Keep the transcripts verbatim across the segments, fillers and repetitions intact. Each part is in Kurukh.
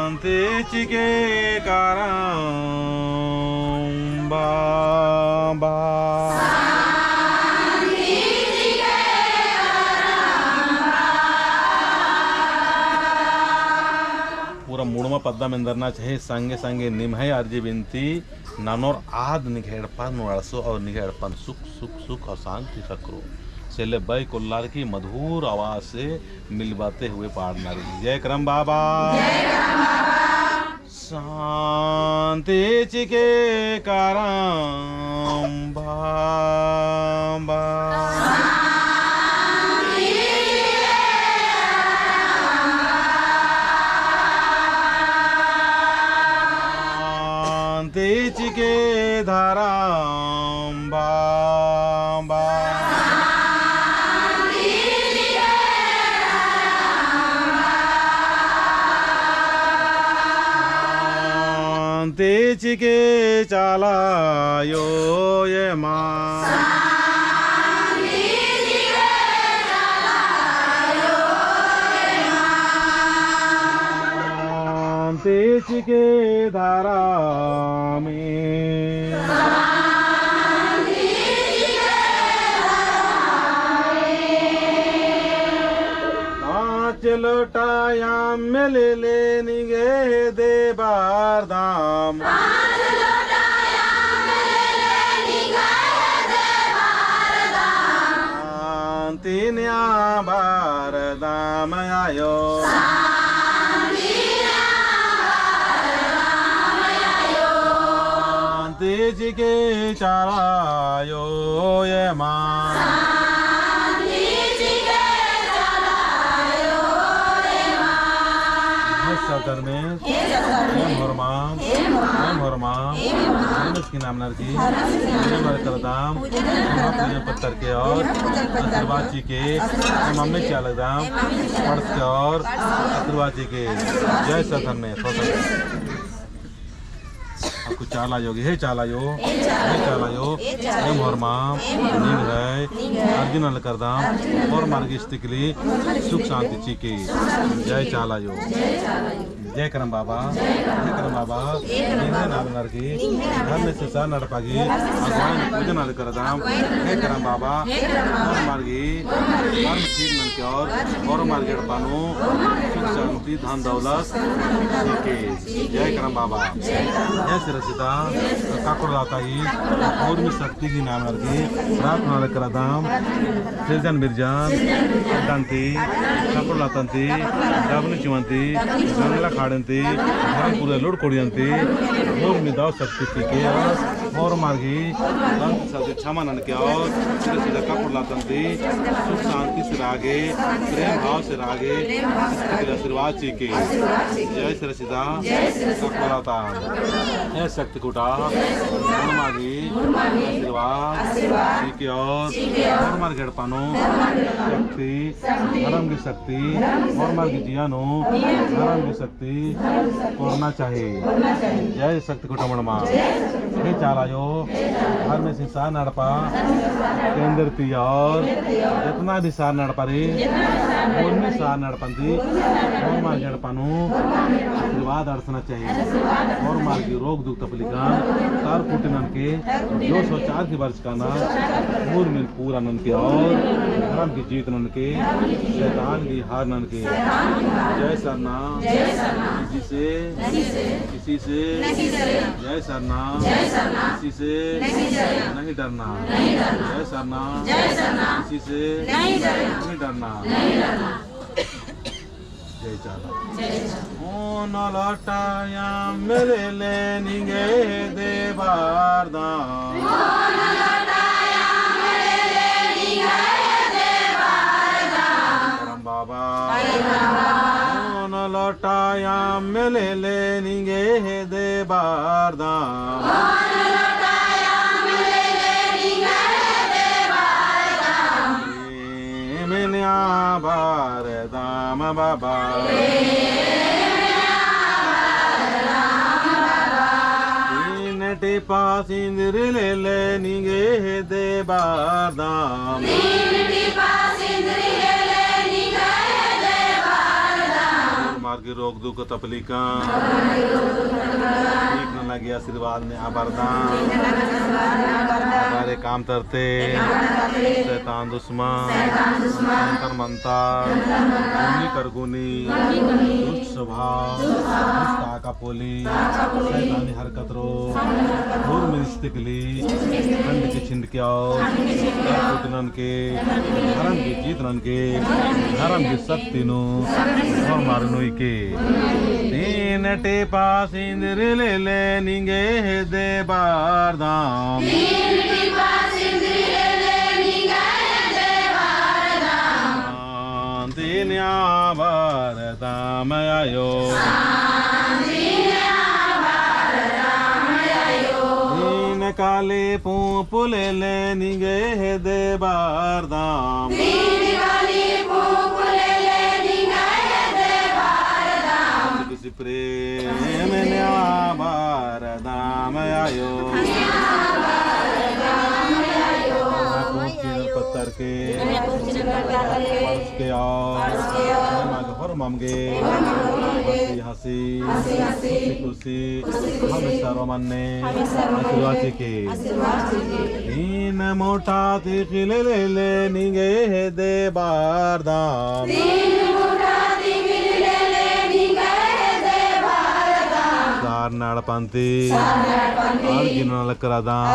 शांति चिके करम बाबा। पूरा मुड़मा पद्दा मेंदरना चाही, संगे संगे निम्है अर्जी बिनती, ननोर आद निंग्है एड़पा नू अंड़सो और निंग्है एड़पन सुख, सुख, सुख और शांति ख़क्खरो। से ले बई कोल्लार की मधुर आवाज से मिलबाते हुए पाड़ना रई। जय करम बाबा। शांति चिके करम बाबा। शांति चिके धरम बाबा। शांति चिके चाला आयो एमा। शांति चिके धरम। पाँच लोटा अम्म लेले निंग्है हेद्दे बरदम। पाँच लोटा अम्म लेले निंग्है हेद्दे बरदम। शांति नेआ बरदम आयो। शांति नेआ बरदम आयो। शांति चिके चाला आयो एमा। शांति चिके चाला आयो एमा। हे सद्धर्मेस, हे सद्धर्मेस, एम होरमाम, एम होरमाम, एम होरमाम, एम होरमाम, एम की नाम नरकी, एम की नाम नरकी, पूजा नरकी, पूजा नरकी, पूजा पत्तर के और पूजा पत्तर के आशीर्वाद चिके, आशीर्वाद चिके, एम अम्म चिआ लगदम, एम अम्म चिआ लगदम, पड़स के और पड़स के और आशीर्वाद चिके। आशीर्वाद चिके। जय सद्धर्मेस। अक्कु चाला आयो गे, हे चाला आयो, हे चाला आयो, एम होरमाम, निंग्है अर्जी नना लगदम, होरमर गे इस्तिकली सुख शांति चिके। जय चाला आयो। जय करम बाबा, जय करम बाबा, निंग्है नाम नरकी, धर्मेस सरना एड़पा गे, अगुवाई नू पूजा नना लगदम, हे करम बाबा, होरमर गे, धर्म ठीक ननके और होरमर गे एड़पा नू सुख शांति धन दौलत चिके। जय करम बाबा। जय सिरसिता, काकोड़लाता ही, होरमी शक्ति गही नाम नरकी, प्रार्थना लगदम, सिरजन बिरजन, अड्डन ती, काकोड़लातन ती, डबनी चिवन ती, जंगला खाड़न ती, धर्म पूरा लोड़ कोड़ियन ती, होरमी दव शक्ति चिके, होरमर गे, गलती सही क्षमा ननके और, सिरसिता काकोड़लातन ती, सुख शांति से रआ गे, प्रेम भाव से रआ गे, इसके लिए आशीर्वाद चिके। जय सिरसिता, काकोड़लातन। हे शक्ति खुटा, होरमर गे आशीर्वाद चिके और होरमर गे एड़पा नू शक्ति, धर्म गही शक्ति, होरमर गे जिया नू धर्म गही शक्ति कोरना चाही। जय शक्ति खुटा मड़मा। हे चाला आयो, धर्मेस सरना एड़पा केंद्र ती और जितना भी सरना एड़पा रई, होरमी सरना एड़पा ती, होरमर गे एड़पा नू आशीर्वाद अंड़सना चाही। होरमर गे रोग दुख तकलीफन, तार कुटी ननके, जो सोचार की बरचका ना, होरमिन पूरा ननके और धर्म की जीत ननके, शैतान की हार ननके। जय सरना, किसी से, किसी से, जय सरना, किसी से नहीं डरना। जय सरना, किसी से नहीं डरना। जय चाला। ओन लोटा अम्म लेले निंग्है हेद्दे बरदम। ओन लोटा अम्म लेले निंग्है हेद्दे बरदम। करम बाबा। करम बाबा। ओन लोटा अम्म लेले निंग्है हेद्दे बरदम। ओन लोटा अम्म लेले निंग्है हेद्दे बरदम। एमने आ बरदम बाबा। तीन टिपा सिंदरी लेले निंग्है हेद्दे बरदम। की रोग दुख तकलीफन ठीक नना गे आशीर्वाद नेआ बरदम। बारे काम तरते शैतान दुश्मन, मंतर मंतर, गुनी करगुनी, दुष्ट स्वभाव, दुष्ट आका पोली, शैतानी हरकत रो दूर में निस्तिकली, खंड के छिंड के आओ, कुटनन के, धर्म के जीतनन के, धर्म के शक्ति नू, धर्म मारनुई के। तीन टिपा सिंदरी लेले निंग्है हेद्दे बरदम। तीन टिपा सिंदरी लेले निंग्है हेद्दे बरदम। शांति नेआ बरदम आयो। शांति नेआ बरदम आयो। तीन काली पूंप लेले निंग्है हेद्दे बरदम। तीन काली पूंप लेले निंग्है हेद्दे बरदम। प्रेम नेआ बरदम आयो। पूंप चिनर पत्तर के, पड़स के आओ। मागे होरमम गे हंसी हंसी, खुशी खुशी, हमेशा रओ मन्ने। आशीर्वाद चिके। तीन मुठा तिख़िल लेले निंग्है हेद्दे बरदम। तीन मुठा तिख़िल लेले निंग्है हेद्दे बरदम। सरना एड़पन्ती अर्जी नना लगदम।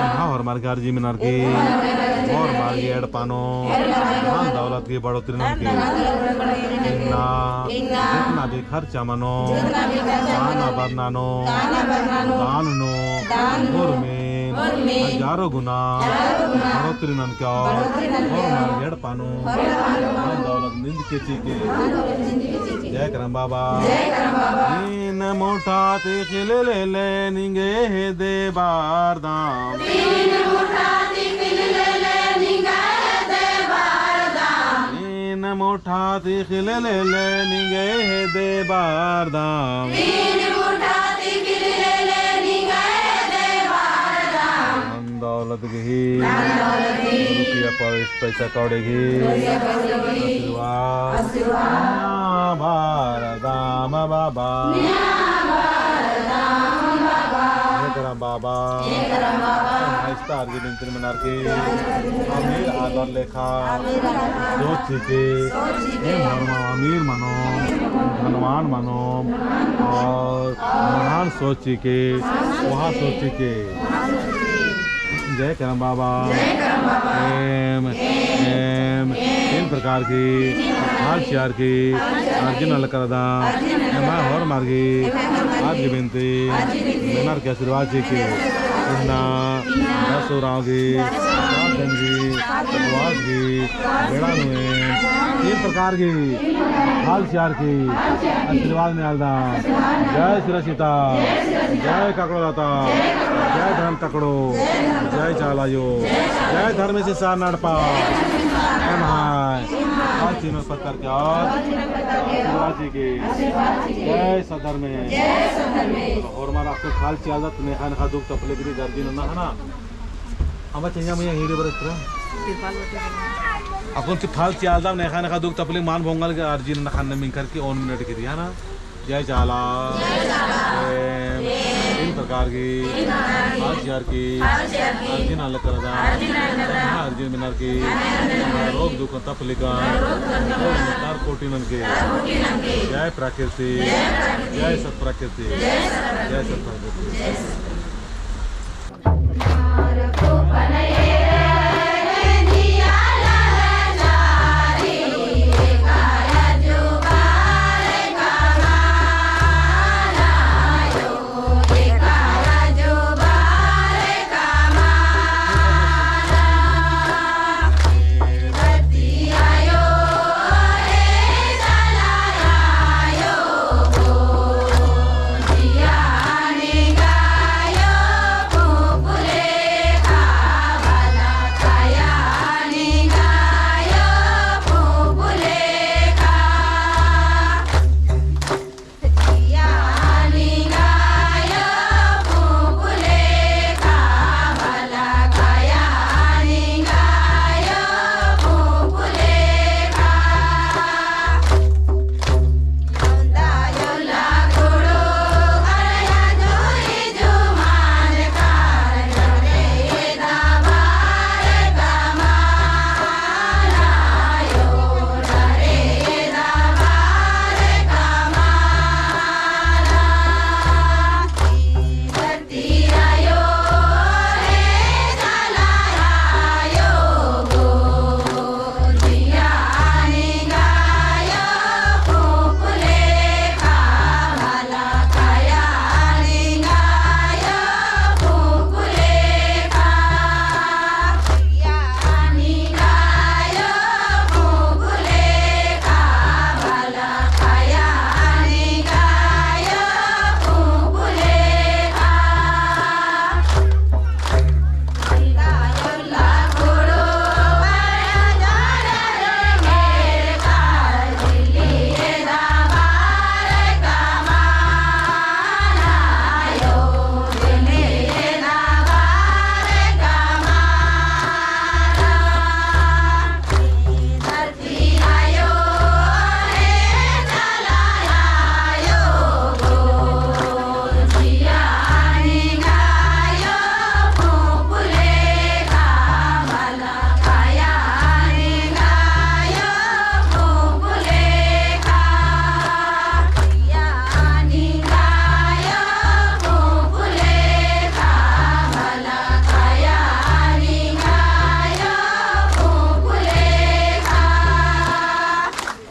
हाँ, होरमर गे अर्जी मेनर की, होरमर गे एड़पा नू धन दौलत की बढ़ोतरी ननके। इन्ना जितना भी खर्चा मनो, ताना बरना नू, दान नू, होरमन हजारों गुना बढ़ोतरी ननके। होरमर गे एड़पा नू धन दौलत निंदके चिके। जय करम बाबा। तीन मुठा तिख़िल लेले निंग्है हेद्दे बरदम। तीन मुठा तिख़िल लेले निंग्है हेद्दे बरदम। तीन मुठा तिख़िल लेले निंग्है हेद्दे बरदम। तीन मुठा तिख़िल लेले निंग्है हेद्दे बरदम। धन दौलत गही, रुपया पैसा कौड़ी गही आशीर्वाद नेआ बरदम बाबा। जय करम बाबा। आइस्ता अर्जी बिनती मेनर की, अमीर आदर लेखा सोच चिके, एम होरमा अमीर मनो, धनवान मनो, और महान सोच चिके, वहाँ सोच चिके। जय करम बाबा। एम, एम, तीन प्रकार की हाल चिअर की अर्जी नना लगदम। एम्है होरमर गे अर्जी बिनती मेनर की आशीर्वाद चिके। इन्ना दस उराँव गही, सात दिन गही, उपवास गही, बेड़ा नू एम तीन प्रकार की हाल चिअर की आशीर्वाद नेआलदम। जय सिरा सीता, जय काकड़ो दाता, जय धर्म तकड़ो, जय चाला आयो, जय धर्मेस सरना एड़पा। एम्है हाल चिअर पत्तर के आशीर्वाद चिके। जय सत धर्मेस। होरमर अक्कु हाल चिअलदत नेखा नेखा दुख तकलीफ रई अर्जी नना है ना। अमा चेंजा मइया हीड़ी बरत रहा। अक्कुन ती हाल चिअलदम नेखा नेखा दुख तकलीफ मान बोंगल के अर्जी नना ख़न्न मिंख़र की ओन मिनट की रई है ना। जय चाला। एम तीन प्रकार की हाल चिअर की अर्जी नना लगदम। हाँ, अर्जी मेनर की रोग दुख तकलीफ तार कोटी ननके। जय प्रकृति, जय सत प्रकृति, जय सत प्रकृति।